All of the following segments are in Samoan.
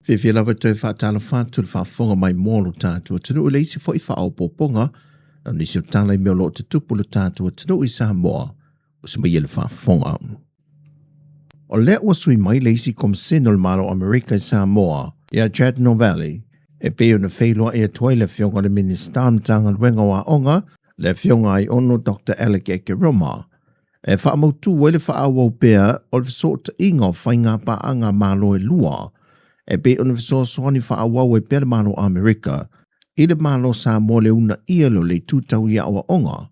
Fiafia lava e toe faatalofa atu i le faafofoga mai mo lo tatou atunuu i le isi foi faaopoopoga o nisi o tala i mea o lo o tutupu i lo tatou atunuu i Samoa o se mai e le faafofoga. O lea ua sui mai le isi Komisene o le Malo o Amerika i Samoa, ia Chad Novelli, e pei ona feiloai atu ai le Afioga i le Minisita o le Matagaluega o Aoga, le Afioga Aiono Dr. Alec Ekeroma, e faamautu ai le faaauau pea o le fesootaiga o faiga paaga a Malo e lua, e pei ona fesoasoani faaauau ai pea le Malo o Amerika i le Malo o Samoa i le uunaia lea o le itu tau i aoaoga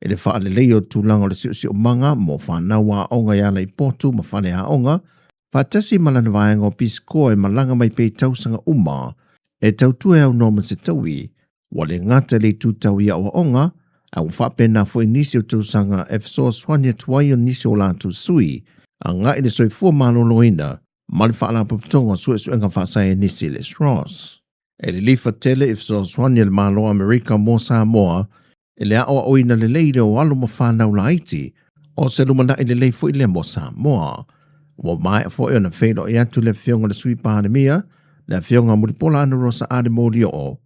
i le faaleleia o tulaga o le siosiomaga mo fanau aoga i ala i potu ma fale aoga, faatasi ma lana vaega o Peace Corps e malaga mai pea i tausaga uma e tautua e aunoa ma se taui, ua le gata i le itu tau i aoaoga, a ua faapena foi nisi o tausaga e fesoasoani atu ai o nisi o latou sui agai i le soifua maloloina ma le Faalapotopotoga o Suesuega Faasaienisi le SROS. E lilifa tele i fesoasoani a le Malo o Amerika mo Samoa i le aoaoina lelei lea o alo ma fanau laiti, o se lumanai lelei foi lea mo Samoa. Ua maea foi ona feiloai atu le Afioga i le Sui Palemia, le Afioga Mulipola Anarosa Ale Molioo,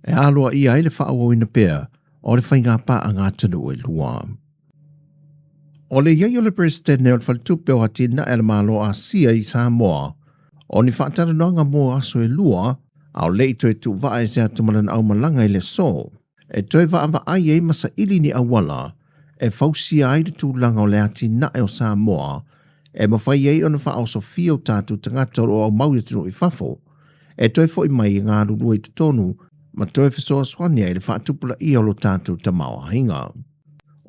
e aloaia ai le faaauauina pea o le faiga paaga atunuu e lua. O le i ai o le Peresetene o le Faletupe o Atinae a le Malo o Asia i Samoa, o ni faatalanoaga mo aso e lua, a o le i toe tuuvaa ese atu ma lana aumalaga i le aso, e toe vaavaai ai ma saili ni auala e fausia ai le tulaga o le atinae o Samoa e mafai ai ona faaosofia o tatou tagata o lo o aumau i atunuu i fafo e toe foi mai e galulue i totonu ma toe fesoasoani ai i le faatupulaia o lo tatou tamaoaiga.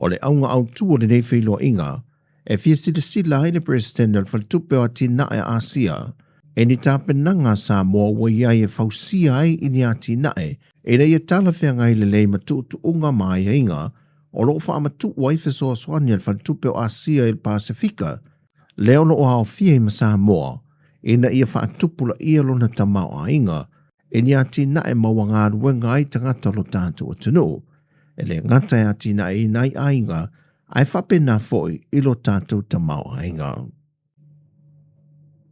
O le auga autu o lenei feiloaiga, e fia silasila ai le Peresetene o le Faletupe o Atinae a Asia i ni tapenaga a Samoa ua i ai e fausia ai i ni atinae ina ia talafeagai lelei ma tuutuuga ma aiaiga o lo o faamatuu ai fesoasoani a le Faletupe o Asia i le Pasefika lea o lo o aofia ai ma Samoa ina ia faatupulaia lona tamaoaiga i ni atinae maua galuega ai tagata o lo tatou atunuu, e le gata e atinaeina ai aiga, ae faapena foi i lo tatou tamaoaiga.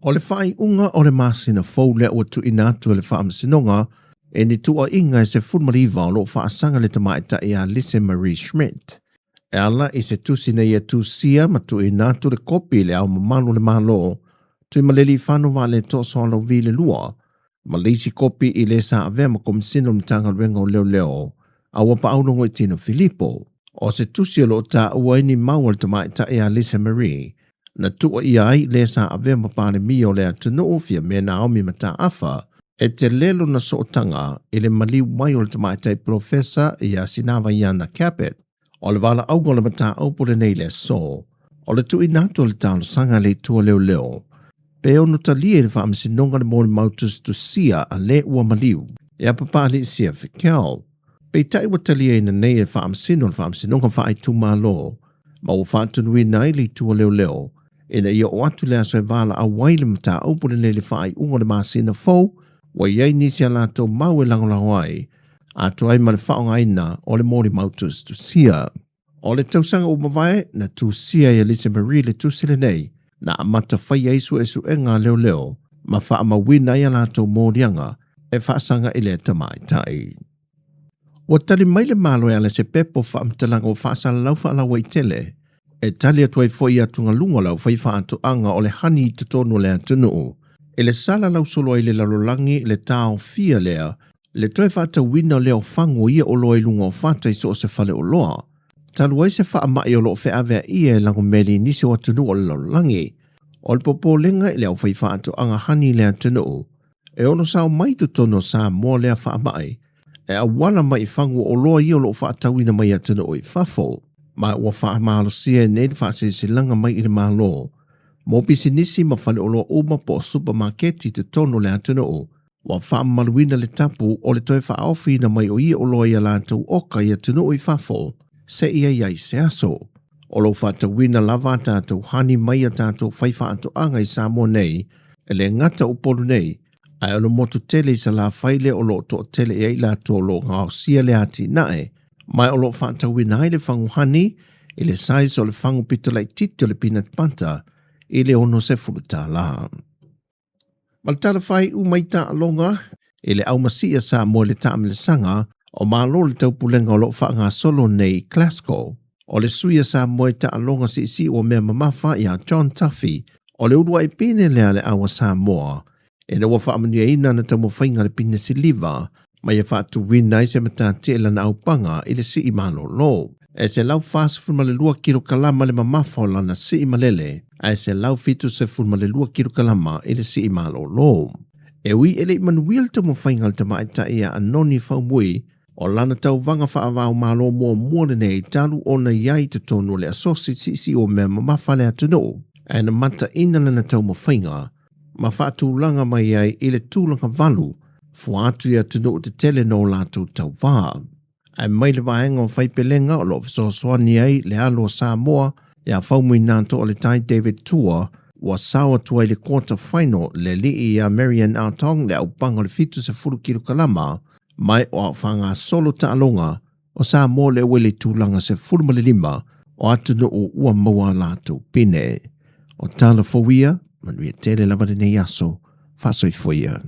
O le faaiuga o le masina fou lea ua tuuina atu e le Faamasinoga i ni tuuaiga e 19 o lo o faasaga le tamaitai ia Lise Marie Schmidt, e ala i se tusi na ia tusia ma tuuina atu le kopi i le Ao Mamalu o le Malo, Tuimalealiifano Vaaletoa Sualauvi le 2, ma le isi kopi i le sa avea ma Komisina o le Matagaluega o Leoleo a ua Paaulo Goitino Filipo. O se tusi o lo o taua ai ni mau a le tamaitai a Lisa Marie, na tuuaia ai le sa avea ma Palemia o le atunuu Fiame Naomi Mataafa, e tele lona sootaga i le maliu mai o le tamaitai polofesa ia Sinavaiana Gabbard. O le valaauga o le mataupu lenei i le aso, o le tuuina atu o le talosaga a le Itu a Leoleo, pe ono talia i le Faamasinoga le molimau tusitusia a le ua maliu ia Papalii Siafi Kel. Peitai ua taliaina nei e le Faamasino le Faamasinoga Faaitumalo ma ua faatonuina ai le Itu a Leoleo ina ia oo atu le aso e valaau ai le mataupu lenei i le faaiuga o le masina fou ua i ai nisi a latou mau e lagolago ai atoa ai ma le faaaogaina o le molimau tusitusia. O le tausaga ua mavae, na tusia e Lisa Marie le tusi lenei, na amata fai ai suesuega a leoleo ma faamauina ai a latou moliaga e faasaga i lea tamaitai. Ua tali mai le Malo e ala i se pepa o faamatalaga ua faasalalau faalauaitele, e tali atu ai foi i atugaluga o le aufaifaatoaga o le hani i totonu o le atunuu, i le salalau solo ai le lalolagi i le taofia lea le toe faatauina lea o fagu o ia oloa i luga o fata i so o se faleoloa, talu ai se faamai o lo o feaveaia e lagomeli i nisi o atunuu o le lalolagi. O le popolega i le aufaifaatoaga hani i le atunuu, e ono sao mai i totonu o Samoa lea faamai, e auala mai i fagu o oloa ia o lo o faatauina mai atunuu i fafo. Ma ua faamalosia ai nei le faasilasilaga mai i le Malo mo pisinisi ma faleoloa uma po o supamaketi i totonu o le atunuu, Ua faamamaluina le tapu o le toe faaofiina mai o ia oloa i a latou oka i atunuu i fafo, seia i ai se aso. O lo o faatauina lava a tatou hani mai a tatou faifaatoaga i Samoa nei, e le gata Upolu nei, ae o le motu tele i Salafai lea o lo o toatele i ai i latou o lo o gaosia le atinae, ma o lo o faatauina ai le fagu hani i le size o le fagu pito laitiiti o le peanut butter i le $60. Ma le tala faaiu mai taaloga i le aumasii a Samoa i le taamilosaga o Malo o le Taupulega o lo o faagasolo nei i Glasgow. O le sui a Samoa i taaloga siisii uamea mamafa ia John Duffy, o le uluai pine lea a le au a Samoa ina ua faamanuiaina ana taumafaiga i le pine siliva ma ia faatuina ai se matatia i lana aupaga i le sii malolo. E 142 kilokalama le mamafa o lana sii malele, ae 172 kilokalama i le sii malolo. E ui e le i manuia le taumafaiga a le tamaitai ia Anoni Faumui, o lana tauvaga faava-o-Malo muamua lenei talu ona i ai i totonu o le Asosi Siisii Uamea Mamafa a le atunuu, ae na mataina lana taumafaiga ma faatulaga mai ai i le tulaga valu fua atu i atunuu tetele na o latou tauva. Ae mai le vaega o Faipelega o lo o fesoasoani ai le alo o Samoa ia Faumuina Toaletai David Tua ua sao atu ai i le quarter final le alii ia Marian Atong le aupaga o le 70 kilokalama mai o a o faagasolo taaloga o Samoa lea ua i le tulaga 15 o atunuu ua maua a latou pine. O tala fou ia, manuia tele lava lenei aso, faasoifua ia.